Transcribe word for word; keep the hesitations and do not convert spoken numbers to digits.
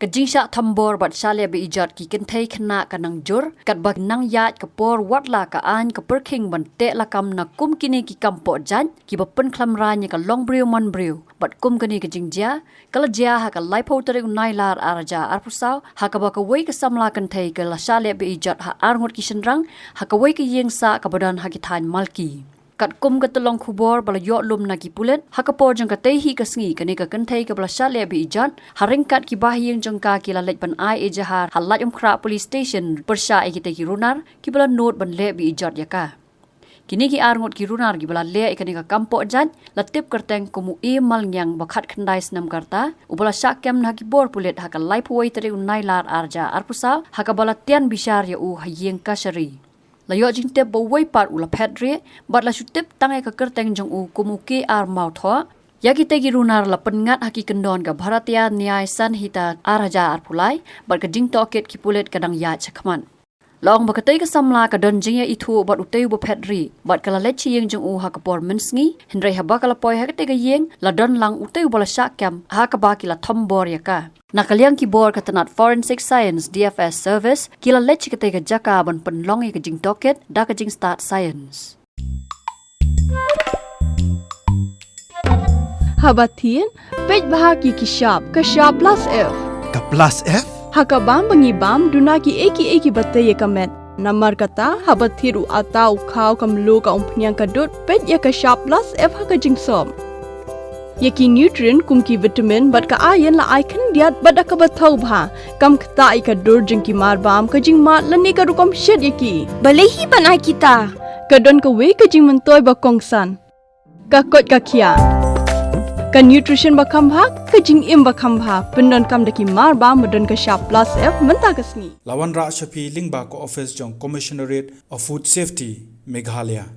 Ka jingshah thombor bad shah leh be-ijot ki kynthei khynnah ka nang jur, katba nang ïaid ka por wat la ka aiñ ka pyrkhing ban teh lakam na kum kine ki kam pohjait, kiba pynkhlem raiñ ïa ka longbriew manbriew, bad kum kane ka jingjia, ka la jia ha ka laiphew tarik u Nailar ar hajar arphew saw, ha kaba kawei ka samla kynthei ka la shah leh be-ijot ha arngut ki shynrang, ha kawei ka ïing sah kaba don ha ki thaiñ Malki. Katkum ka tyllong khubor ba la ïoh lum na ki pulit, ha ka por jong ka tei hi ka sngi kane ka kynthei kaba la shah leh be-ijot, ha ryngkat ki bahaïing jong ka ki la leit ban ai ejahar ha Laitumkhrah Police Station pyrshah ïa kitei ki runar, kiba la nud ban leh be-ijot ïa ka. Kine ki arngut ki runar kiba la leh ïa kane ka kam pohjait, la tip kyrteng kum u E. Malngiang ba khatkhyndai snem ka rta, uba la shah kem na ki bor pulit ha ka laiphew wei tarik u Nailar ar hajar arphew saw, ha kaba la tian bishar ïa u ha ïing kashari. La ïoh jingtip ba uwei pat u la phet rieh, bad la shu tip tang ïa ka kyrteng jong u kum u K R Mawthoh. Ïa kitei ki runar la pynngat ha ki kyndon ka Bharatiya Nyay Sanhita ar hajar arphew lai, bad ka jingtohkit ki pulit ka dang ïaid shakhmat. La ong ba katei ka samla ka don jingïaithuh bad utei uba phet rieh, bad ka la leit sha ïing jong u ha ka por mynsngi, hynrei haba ka la poi ha katei ka ïing, la don lang utei uba la shah kem, ha kaba ki la thombor ïa ka. Na ka liang ki bor ka tnat Forensic Science, D F S Service, ki la leit sha katei ka jaka ban pynlong ïa ka jingtohkit da ka jingstad science. Haba thied, peit bha ki ki shap, ka shap plus F. Ka plus F? Ha ka bam ba ngi bam, duna ki ei ki ei kiba tei ïa ka met. Namar kata, haba thied u atta u khaw ka mluh ka umphniang ka dud, peit ïa ka shap plus F ha ka jingsop. Ïa ki nutrient kum ki vitamin bad ka iron la ai khyndiat bad da kaba thaw bha. Kam ktah ïa ka dur jong ki marbam, ka jingmad lane ka rukom shet ïa ki. Balei hi ban ai kita? Ka don kawei ka jingmyntoi ba kongsan. Ka koit ka khiah. Ka nutrition ba kham bha, ka jingim ba kham bha. Pyndonkam da ki marbam ba don ka shap plus F mynta ka sngi. La wanrah sha phi lyngba ka office jong Commissionerate of Food Safety, Meghalaya.